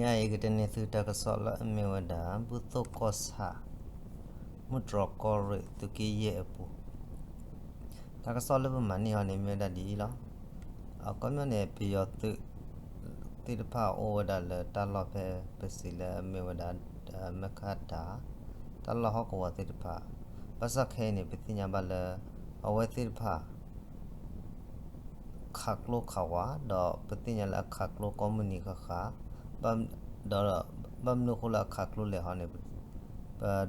ညါအံၤကတဲန့ၢ်သုတၢ်ကစီၣ်လၢအမ့ၢ်ဝဲဒၣ် ဘူၣ်သိၣ်ကီၢ်ဆၣ် မုၢ်တြီၤကီၢ်ရ့ၣ်သုးက့ယဲၢ်အပူၤ, တၢ်ကစီၣ်လၢပမၤန့ၢ်အီၤန့ၣ် မ့ၢ်ဝဲဒၣ်ဒ်အံၤလီၤ. အခီပညီန့ၣ် ပယီၤသုးသ့ၣ်တဖၣ်အိၣ်ဝဲဒၣ်လၢတၢ်လီၢ်ဖဲပစံးလၢအမ့ၢ်ဝဲဒၣ် မဲခါတၢ် တၢ်လီၢ်ဟီၣ်ကဝီၤသ့ၣ်တဖၣ်, ဘၣ်ဆၣ်ခဲအံၤန့ၣ် ပသ့ၣ်ညါဘၣ်လၢ အဝဲသ့ၣ်တဖၣ် ခးကျိခးဝး ဒီးပသ့ၣ်ညါလၢအခးကျိကိးမုၢ်နံၤဃၣ်ဃၣ်, ဒီးဘၣ်မနုၤအဃိလၢအခးကျိလဲၣ်ဟီန့ၣ်, ပ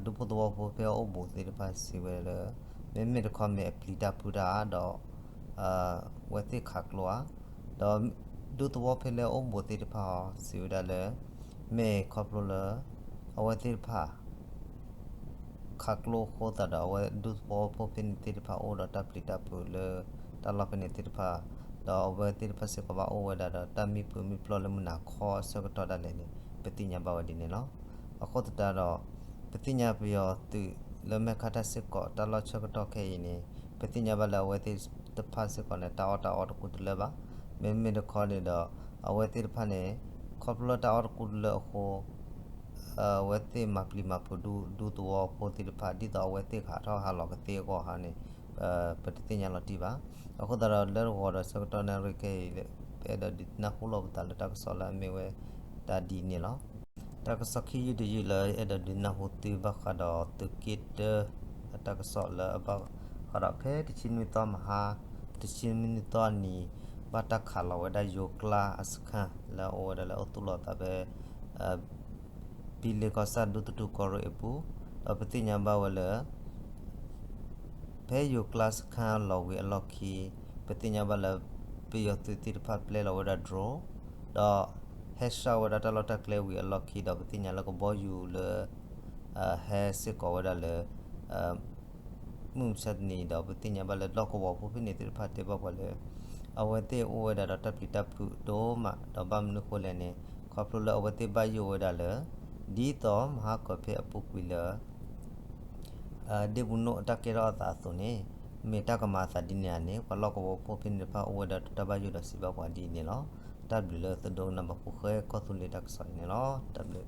ဒူဖိသဝီဖိဖဲအအိၣ်ဘူးသ့ၣ်တဖၣ်စံးဝဲလၢ မ့မ့ၢ်တခီမ့ၢ်အပျံၤတၢ်ဖုးတၢ်ဒီး အဝဲသ့ၣ်ခးကျိဧါ, ဒီးဒူသဝီဖဲလၢအအိၣ်ဘူးသ့ၣ်တဖၣ်အီၤ စံးဝဲဒၣ်လၢ မ့ၢ်ခီဖျိလၢ အဝဲသ့ၣ်တဖၣ် ခးကျိအဃိသတးဒီး အဝဲဒူသဝီဖိဖဲန့ၣ်သ့ၣ်တဖၣ်အိၣ်ဒီးတၢ်ပျံၤတၢ်ဖုးလၢ တၢ်လီၢ်ဖဲန့ၣ်သ့ၣ်တဖၣ်, ဒီးအဝဲသ့ၣ်တဖၣ်စ့ၢ်ကီးဘၣ်အိၣ်ဝဲဒၣ်ဒီးတၢ်မံဖုးမံပျီလၢမုၢ်နၤခီအဆၢကတီၢ်ဒၣ်လဲာ်န့ၣ် ပသ့ၣ်ညါဘၣ်ဝဲဒ်န့ၣ်လီၤ. အဃိသတးဒီး ပသ့ၣ်ညါပယီၤသုးလၢမဲခါတၢ်စ့ၢ်ကီး တၢ်လီၢ်ဆၢကတီၢ်ခဲအံၤန့ၣ် ပသ့ၣ်ညါဘၣ်လၢအဝဲသ့ၣ်တဖၣ်စ့ၢ်ကီးန့ၣ် တၢ်အီၣ်တၢ်အီတကူတလၢဘၣ်. မ့မ့ၢ်တခီန့ၣ်ဒီး အဝဲသ့ၣ်တဖၣ်န့ၣ် ခီဖျိလၢတၢ်အီၣ်တကူတလၢအဃိ အဝဲသ့ၣ်မၤပျံၤမၤဖုးဒူသဝီဖိသ့ၣ်တဖၣ် ဒ်သိးအဝဲသ့ၣ်ဟးထီၣ်ဟးလီၤကသ့အဂီၢ်ဟီန့ၣ် ပတသ့ၣ်ညါလီၤတံၢ်ဘၣ်. အဃိသတးဒီးလၢတဂီၤဒီးဆၢကတီၢ်နၣ်ရံၣ်ခဲအံၤ ပအဲၣ်ဒိးဒုးနၢ်ဟူလိာ်ပသးလၢတၢ်ကစီၣ်လၢအမ့ၢ်ဝဲဒၣ်ဒ်န့ၣ်လီၤ. တၢ်ကစီၣ်ခံယုၢ်တယုၢ်လၢအဲၣ်ဒိးဒုးနၢ်ဟူသုဘၣ်ဃးဒီးသုးက့တၢ အတၢ်ကစီၣ်လၢအဘၣ်ဃးဒီးဖဲတဆံနွံသီမဟါ တဆံနွံသီအနံၤ ဘၣ်တၢ်ခးလီၤဝဲဒၣ်ယိၤကျါအစခါ လၢအအိၣ်ဝဲဒၣ်လၢအအိၣ်သူၣ်လီၤသးဖဲ ဘံလ့ကီၢ်ဆၣ်ဒူသထူကီၢ်ရ့ၣ်အပူၤ, ဒီးပသ့ၣ်ညါဘၣ်ဝဲလၢ ဖဲယိၤကျါစခါလီၤဝံၤအလီၢ်ခံ ပသ့ၣ်ညါဘၣ်လၢ ပယီၤသုးသ့ၣ်တဖၣ်ပျဲလီၤဝဲဒၣ် drone ဒီးဟဲဆှၣ်ဝဲဒၣ်တၢ်လီၢ်တၢ်ကျဲဝံၤအလီၢ်ခံ ဒီးပသ့ၣ်ညါလၢကဘီယူၤလၢ ဟဲစ့ၢ်ကီးဝဲဒၣ်လၢ မုၢ်မဆါတနံၤဒီး ပသ့ၣ်ညါဘၣ်လၢလီၢ်ကဝီၤဖိဖဲန့ၣ်သ့ၣ်တဖၣ်တဲဘၣ်ပှၤလၢ အဝဲသ့ၣ်အိၣ်ဝဲဒၣ်ဒီးတၢ်ပျံၤတၢ်ဖုးဒိၣ်မး ဒီးဘၣ်မနုၤဃိလဲၣ်န့ၣ် ခီဖျိလၢအဝဲသ့ၣ်ဘၣ်ယိၣ်ဝဲဒၣ်လၢ ဒ်သိးမဟါကီၢ်ဖဲအပူၤကွံာ်လၢ ဒ့ပူၤနိၣ်အတၢ်ကဲထီၣ်အသးအသိးန့ၣ် မ့ၢ်တၢ်ကမၤအသးဒ်န့ၣ်ဧါန့ၣ် ပှၤလီၢ်ကဝီၤဖိဖဲန့ၣ်တဖၣ်အိၣ်ဝဲဒၣ်ဒီးတၢ်ဘၣ်ယိၣ်ဒီးစံးဘၣ်ပှၤဒ်အံၤန့ၣ်လီၤ. တၢ်ဘျုးလၢသုဒိကနၣ်ဘၣ်ဃုာ်ဃဲကီၢ်သူလ့ၤတၢ်ကစီၣ်အံၤန့ၣ်လီၤ. တၢ်ဘျုး